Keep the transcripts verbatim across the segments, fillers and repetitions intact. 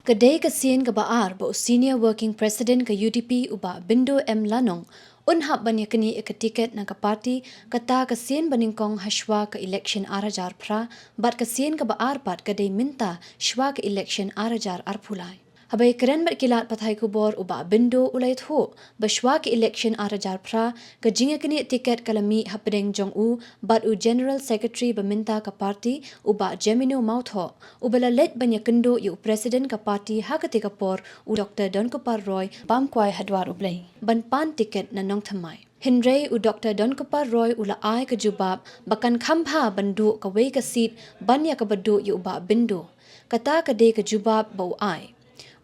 Ka dei ka sien kaba ar ba u Senior Working President ka U D P u Bah Bindo M Lanong un hap ban ïaknieh ïa ka tiket na ka party, kata ka sien ba nyngkong hashwa ka election ar hajar phra, bad ka sien kaba ar pat ka dei mynta shwa ka election ar hajar arphew lai. Haba ïakren bad ki lad pathai khubor u Bah Bindo u la ïathuh ba shwa ka election ar hajar phra, ka jingïaknieh tiket ka la mih hapdeng jong u bad u General Secretary ba mynta ka party u Bah Jemino Mawthoh, uba la leit ban ïakynduh ïa u President ka party ha katei ka por u Doctor Donkupar Roy, bam kwai ha dwar U Blei ban pan tiket na Nongthymmai. Hynrei u Doctor Donkupar Roy u la ai ka jubab ba kan kham bha ban duh kawei ka seat ban ïa kaba duh ïa u Bah Bindo. Kata ka dei ka jubab ba u ai.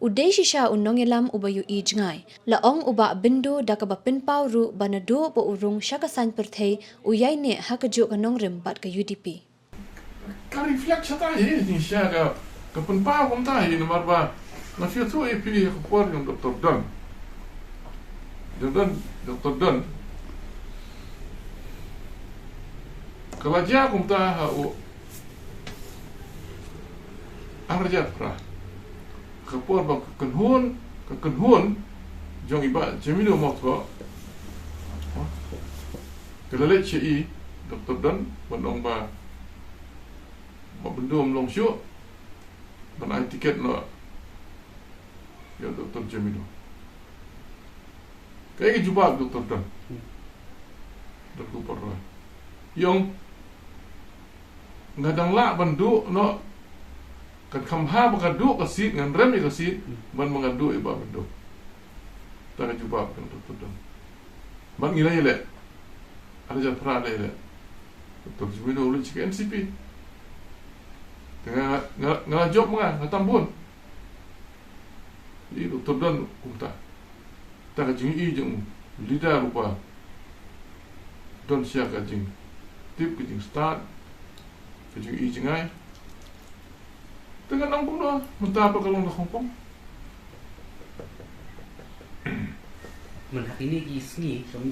U dei shisha u nongïalam uba ïohi jngai, la ong u Bah Bindo da kaba pynpaw ruh ba naduh ba u rung sha ka saiñ pyrthei u ïaineh ha kajuh ka nongrim bad ka U D P. Ka reflect shata hi, ni sha ka, ka pynpaw kumta hi, namar ba nga shu ïathuh ïa phi ha ka por jong Doctor Don. Jong Don, Doctor Don. Ka la jia kumta ha u ar hajar phra. Ka por ba ka kynhun, ka kynhun jong i Bah Jemino Mawthoh. Ka la leit sha i Doctor Don ban ong ba, ba Bindo um long shuh ban ai tiket noh ïa Doctor Jemino. Kaei ka jubab Doctor Don? Donkupar Roy. I ong, nga dang lah ban duh noh, kan kham bha ba nga duh ka seat, ngan rem ïa ka seat, ban ba ngan duh ïa Bah Bindo. Kata ka jubab jong Doctor Don. Bad ngi la ïaleh. Ar hajar phra la ïaleh. Doctor Jemino u leit sha ka N C P. Te nga, nga, nga la jop ma nga, nga tam bun. I Doctor Don kumta. Kata ka jingïohi jong u, leader uba don sha ka jingtip, ka jingstad, ka jingïohi jngai. Te ngan ong kumno, mynta pat ka long na Hong Kong. Mynta kine ki sngi,